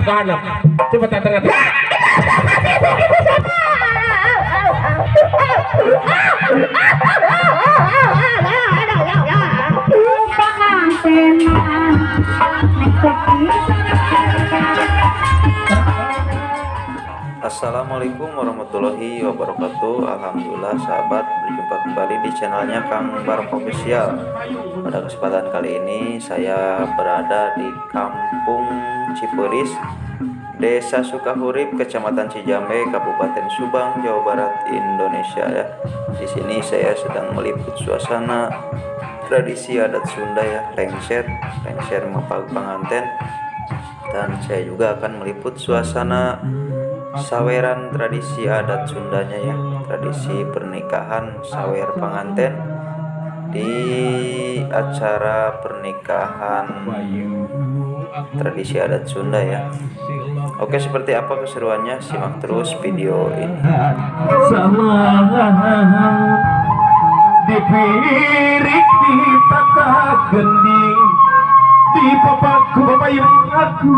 Hanap, coba tengah. Assalamualaikum warahmatullahi wabarakatuh. Alhamdulillah sahabat, berjumpa kembali di channelnya Kang Barok Official. Pada kesempatan kali ini saya berada di Kampung Cipeuris, Desa Sukahurip, Kecamatan Cijambe, Kabupaten Subang, Jawa Barat, Indonesia ya. Di sini saya sedang meliput suasana tradisi adat Sunda ya, lengser, lengser mapag panganten. Dan saya juga akan meliput suasana saweran tradisi adat Sundanya ya, tradisi pernikahan sawer panganten di acara pernikahan tradisi adat Sunda ya. Oke, seperti apa keseruannya? Simak terus video ini. Dipirik ditata gending dipapaku babayung aku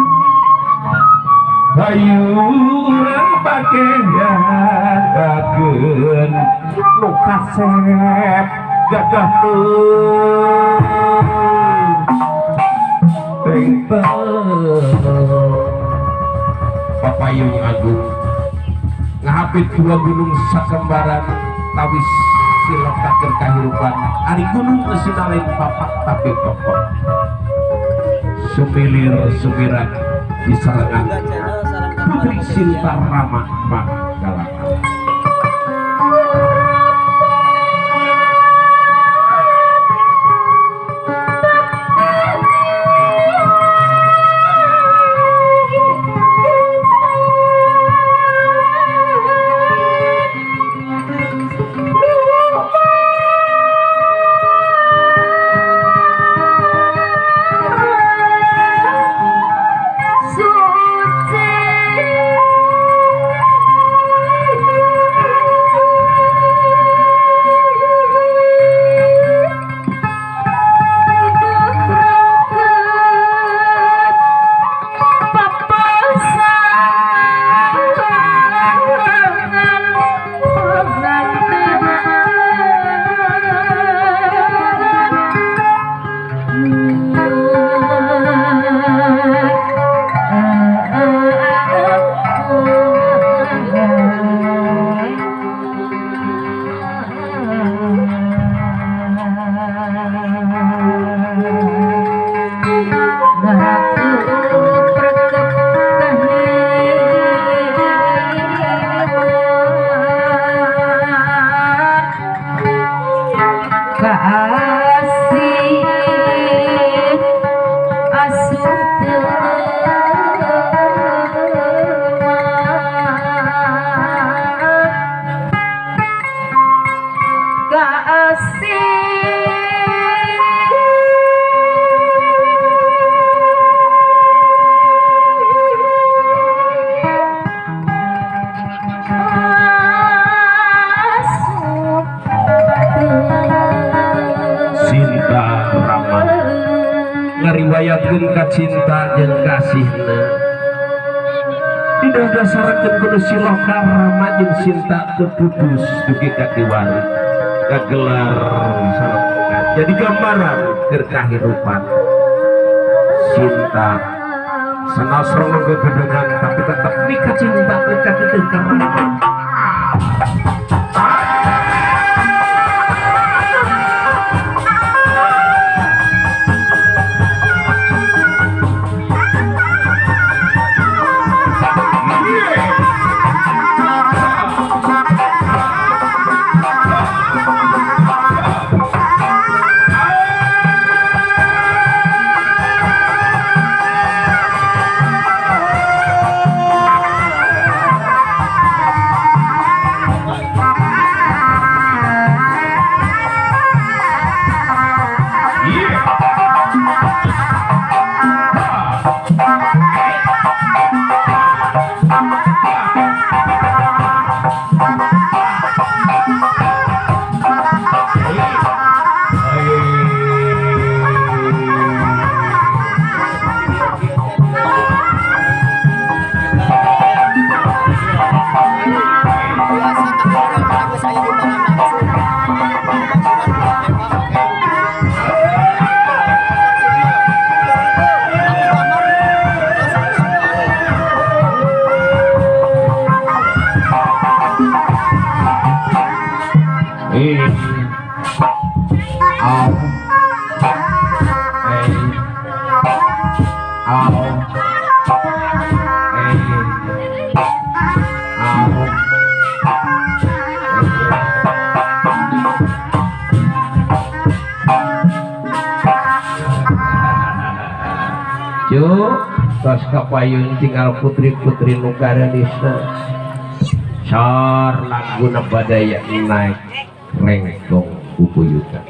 hayu urang pakean kakeun nu kasep gagah teng papayung agung ngahapit dua gunung sakembaran tawis silokakeun kahirupan ari gunung eusina lain papak tapi pokok sumilir sumirat disarengan Putri Sinta Rama Manggala. Ngariwayatkeun ka cinta jeung kasihna didasarkeun kudu siloka rama jeung cinta teu putus dugi ka kiwari kagelar sareng jadi gambaran keur kahirupan cinta sanaos rong gegedengan tapi tetep mika cinta mika kitu ka rama. Tos kapayun tinggal putri-putri nu garadisna. Sor laguna badaya naik rengkong bubuyutan.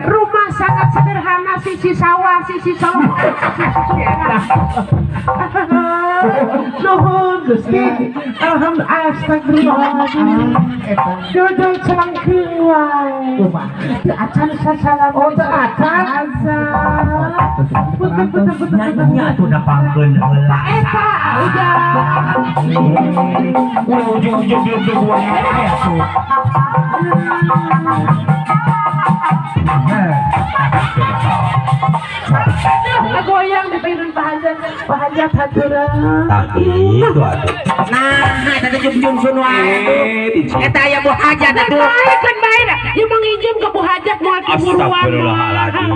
Rumah sangat sederhana, sisi sawah, sisi sawah, sisi nuhun Gusti. Alhamdulillah, astagfirullahaladzim. Duduk celangkeung wae. Teu acan sasalam. Oh, teu acan. Betul betul betul. Nya atuh dapangkeun heula. Eta udah. Udah ujung-ujung duduk wae atuh. Goyang di payun Pak Hajat haturan. Tah kitu atuh. Nah, eta teh jung-jung sun wae. Eta aya Bu Hajat atuh. Bae kan bae da. Ieu mah nginjem ka Bu Hajat moal kiburuan. Astagfirullahaladzim.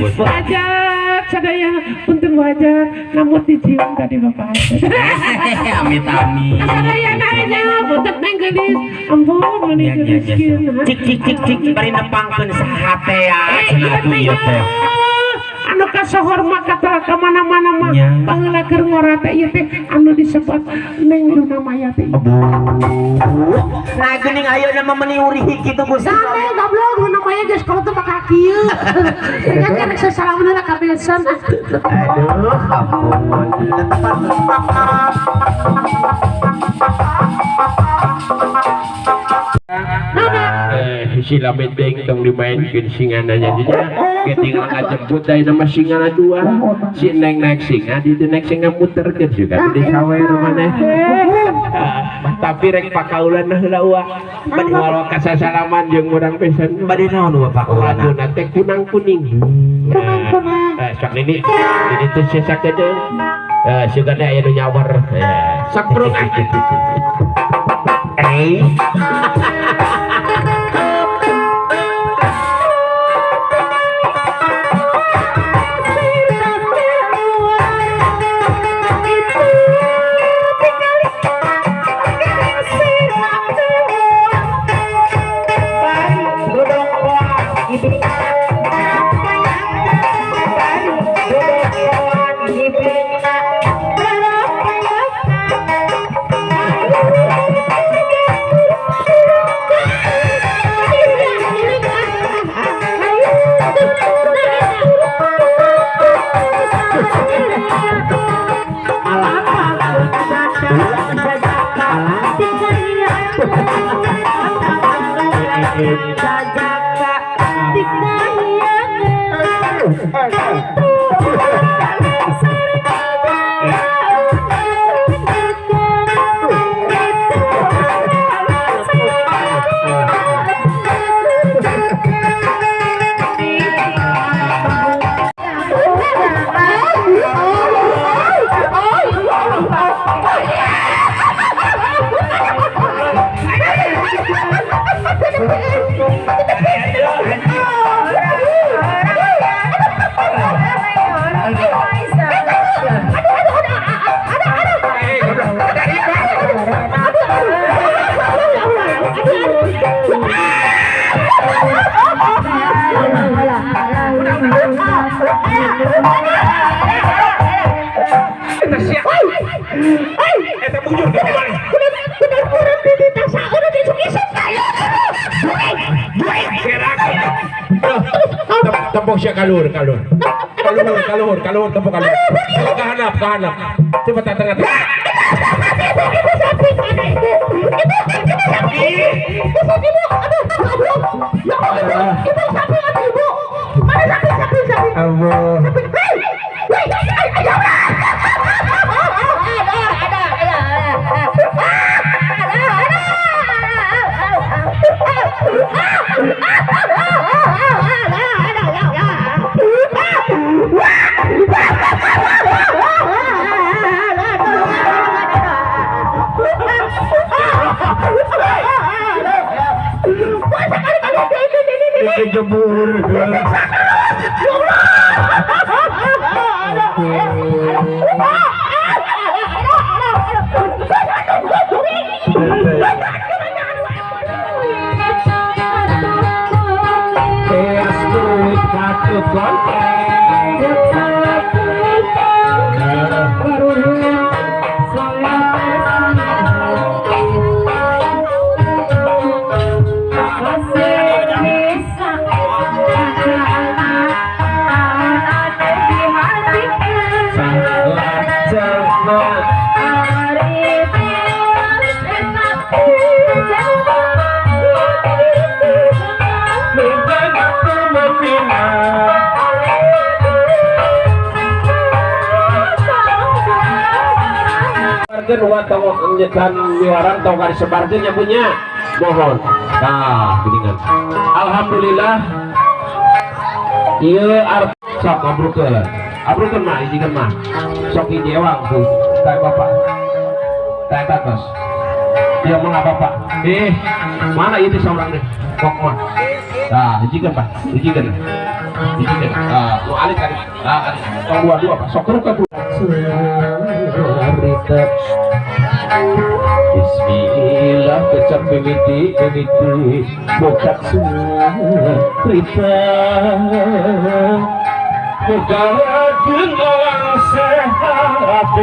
Bu Hajat. Sadaya punten Bu Hajat namun dicium tadi Bapak Hajat. Amit amit. Sadaya nya punten neng geulis. Ampun mani geulis kieu. Cik cik cik cik bari nepangkeun saha teh ya cenah atuh ieu teh. Anu kasohor mah kata ka mana-mana mah baheula keur ngora teh ieu teh anu disebut Neng Luna Maya teh. Nah geuning ayeuna mah meuni urihi kitu Gusti. Sane goblok Luna Maya geus kalau teh bakal kieu. Kan rek sasalaman heula ka besan. Aduh ampun. Sila benteng tong dimainkeun singana jadinya ketinggal ngajemput dari nama singana dua si neng naik singa di naik singa muterkeun juga di sawer maneh tapi rek pakaulan heula uah bade walau kasasalaman jeung urang pisan bade naon uah pakaulan laguna teh kunang kuning kunang kuning sok nini nini teh sakedeung sugan aya nu nyawer sok prung Tepok siya kalur kalur kalur kalur kalur tepok kalur kahanap kahanap coba tengah Jebur. Dan wiwaran tau gak disebarkan ya punya mohon nah geningan alhamdulillah iya art sok abrukeun abrukeun mah ijikan mah sok hiji ewang tuh tak bapak tak atas dia mah bapak mana itu seorang deh kok mah nah ijikan pak ijikan Ah, nu alit kan. Ah, tong dua-dua Pak. Sok keruk atuh. Cerita. Bismillah kecap mimiti mimiti bokak cerita. Moga jeung orang sehat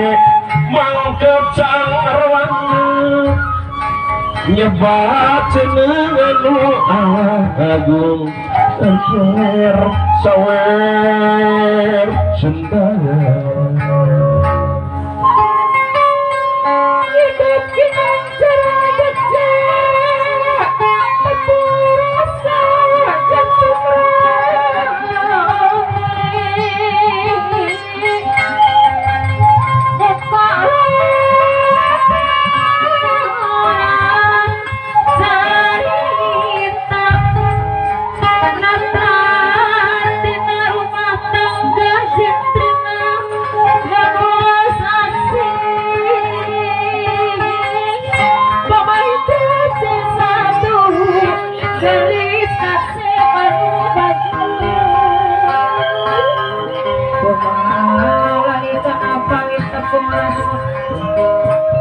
mangkep carwan nyebat jeneng anu agung ter sawer sendang.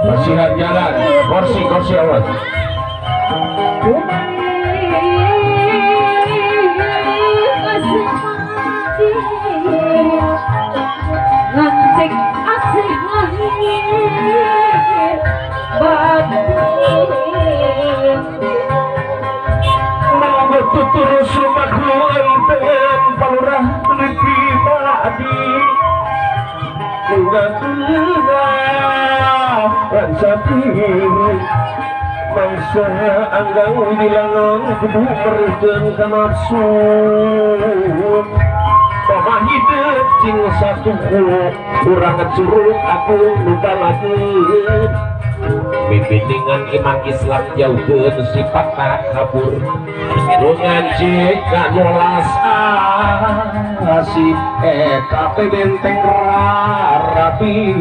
Bersihan jalan, kursi awas. Tutur sumaklu enten palurah teliti tadi mangsa anggang dilangang kudu merikeun ka nafsu pamah hidup cing satuku urang curug aku nu balakeun bimbingan iman Islam jauhkeun sifat takabur nu ngaji ka nolas asih eta teh benteng rapi.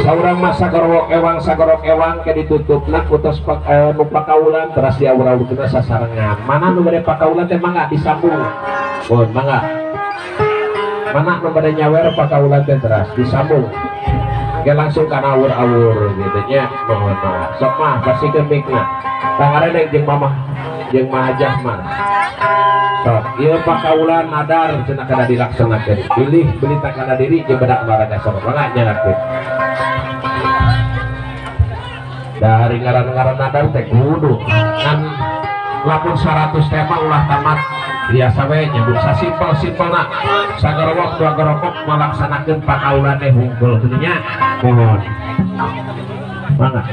Saurang masa gorowok ewang sagorok ewang ke ditutupna kutos nu pakaulan teras diawur-awurkeun sasarengan. Mana nu bade pakaulan teh mangga disambung. Mun mangga. Mana nu bade nyawer pakaulan teh teras disambung. Ge langsung kana awur-awur gitu nya. Mohon mangga. Sok mah pasikeun mikna. Tangaredeng jeung mamah jeung mahajah mah. Sok ieu pakaulan nadar cenah kada dilaksanakeun. Bilih beli takana diri jeung bedak olahraga sok mangga nyalakeun. Dari ngaran-ngaran nadar teh kudu kan lamun 100 tema ulah tamat biasa we nyebut sasimpel-simpelna sagarowok dua garokok malaksanakeun pakaulan teh hungkul kitu nya mohon mangga.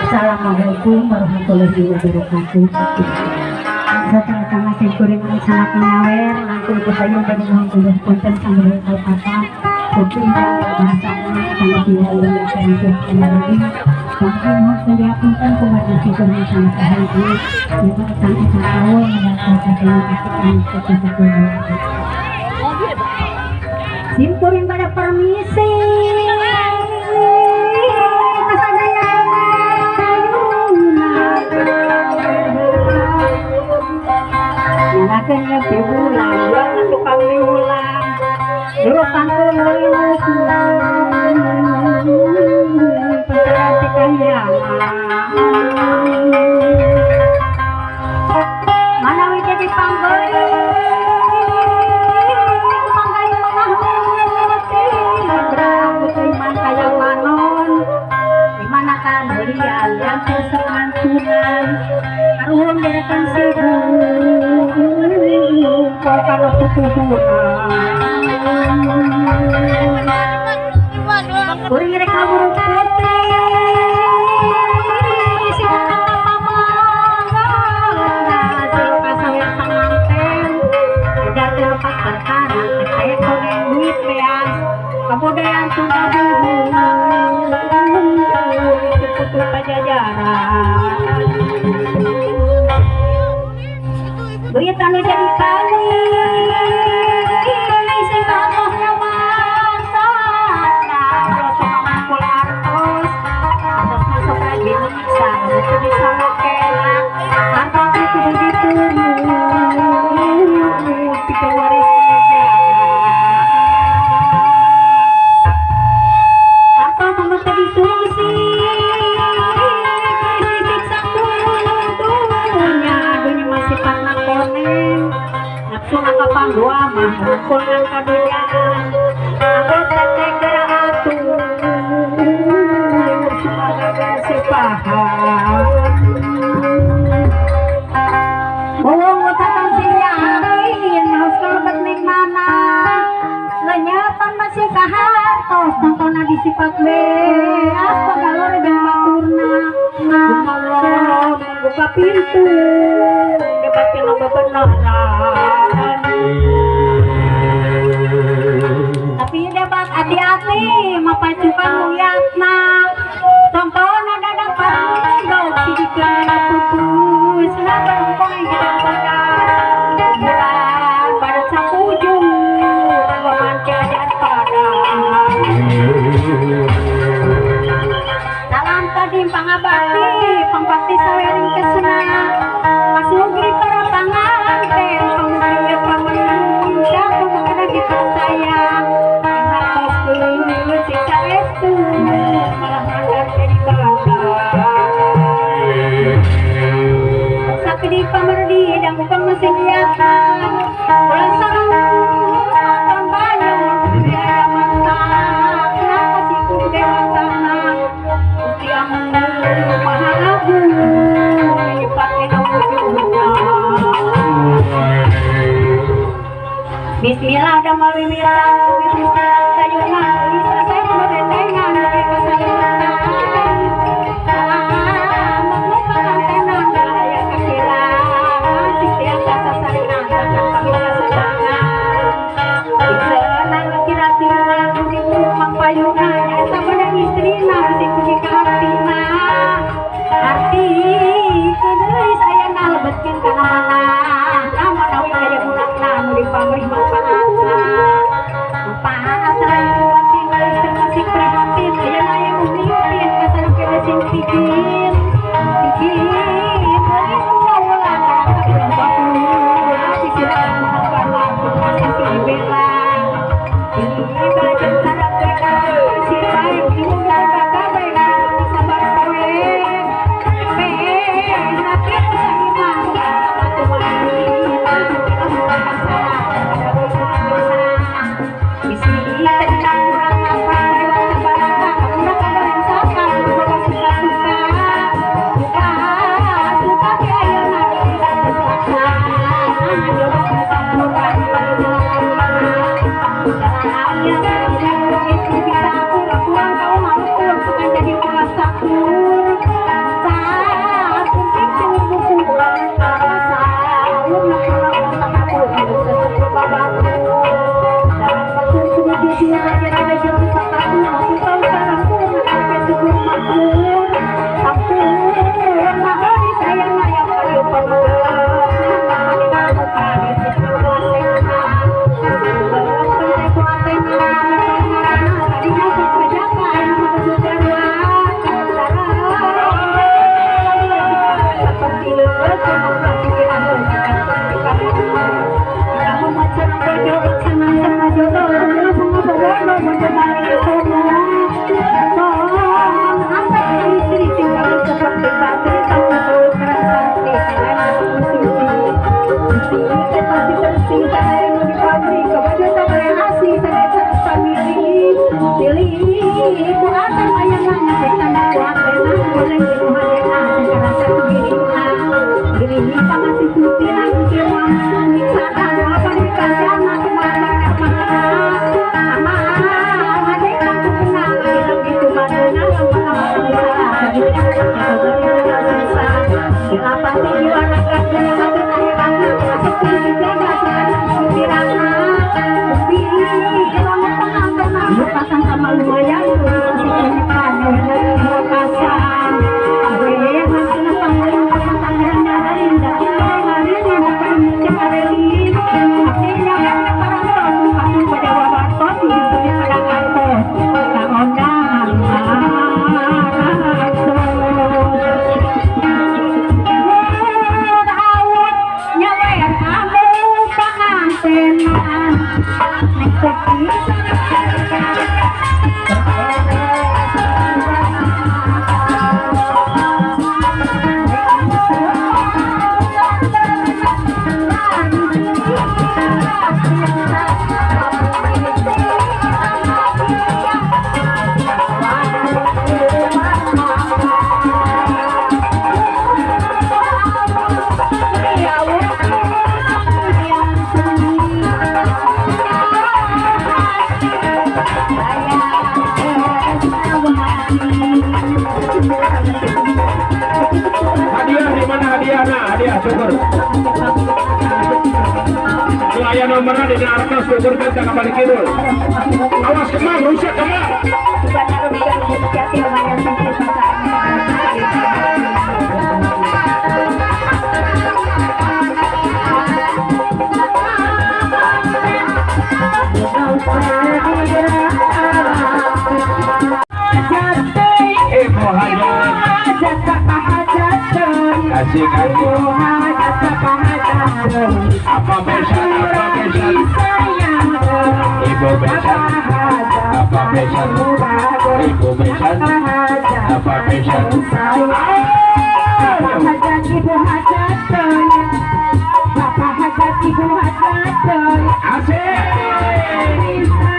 Assalamualaikum warahmatullahi wabarakatuh. Satang-tang sing kuring sanak nyawer langkung kuhayu bade nuhun punten sambil kalpata. Kuring bahasa simpuring pada permisi nyalakan piwulang tukang piwulang urusan mana jadi Kuring rek ngaburu putri sing pamangga sing pasawer panganten jate lepat perkara teh koneng duit beas kebudayaan Sunda buru putu pajajaran duit anu jadi kawin sing atoh nyawansana sok mangkul artos artos masuk lagi menyiksa itu bisa lokela artos itu begitu tiga waris artos nomor tadi sungsi nafsu ngakapan dua mah kurang kadunyaan aku teteh gerak atuh sebagai sepaham bohong utatan sing yakin harus kelebet ning mana lenyapan masih kahartos tontona disipat beas pagalor jeung baturna kumaha buka pintu debatin loba benaran tapi debat hati-hati mapacukan muyatna tontona dadak parundok sidikana pupus labarengkong yang gedang badan bulan badan sakujung waman keadaan padang salam tadi pangabakti pangbakti sawering kesena pasugi para panganten pamungkir pamenang kumakna dipercaya hartos geus siksa estu malah mandar jadi bangga sakdi pamerdi dan bukan mesin liatan ulah sareng nonton banyu biaya mantap kenapa sih ku dewa tanah Gusti Agung Maha Agung dipakai wujudnya. Bismillah damel wiwitan bismillah kayungan selesai pemberentengan dari kesakitan melupakan tenang daya kehilangan setiasa sasaringan takkan kami kesenangan senang kira-kira urimu mangpayungan nyata pada istrina bisi kuning kahartina arti kedeui sayana lebetkeun kana mana nama nawi aya gunana nu dipamrih manfaatna manfaat buat istri masih prihatin aya aya memimpin kasana kene sing pikir pikir geus ulah kana batur sisina muhabbah masih dibela ibadah sareng si bae diundang ka kabeh sabar poe Hadiah di mana hadiah nah hadiah syukur. Nu aya nomorna dina artos syukur kan ka balik kidul. Awas kemang rusak kemang. Kasih kasih. Apa besan apa besan. Ibu besan. Apa besan. Ibu besan. Apa besan. Bapak hajat ibu hajat. Bapak hajat ibu hajat. Asik.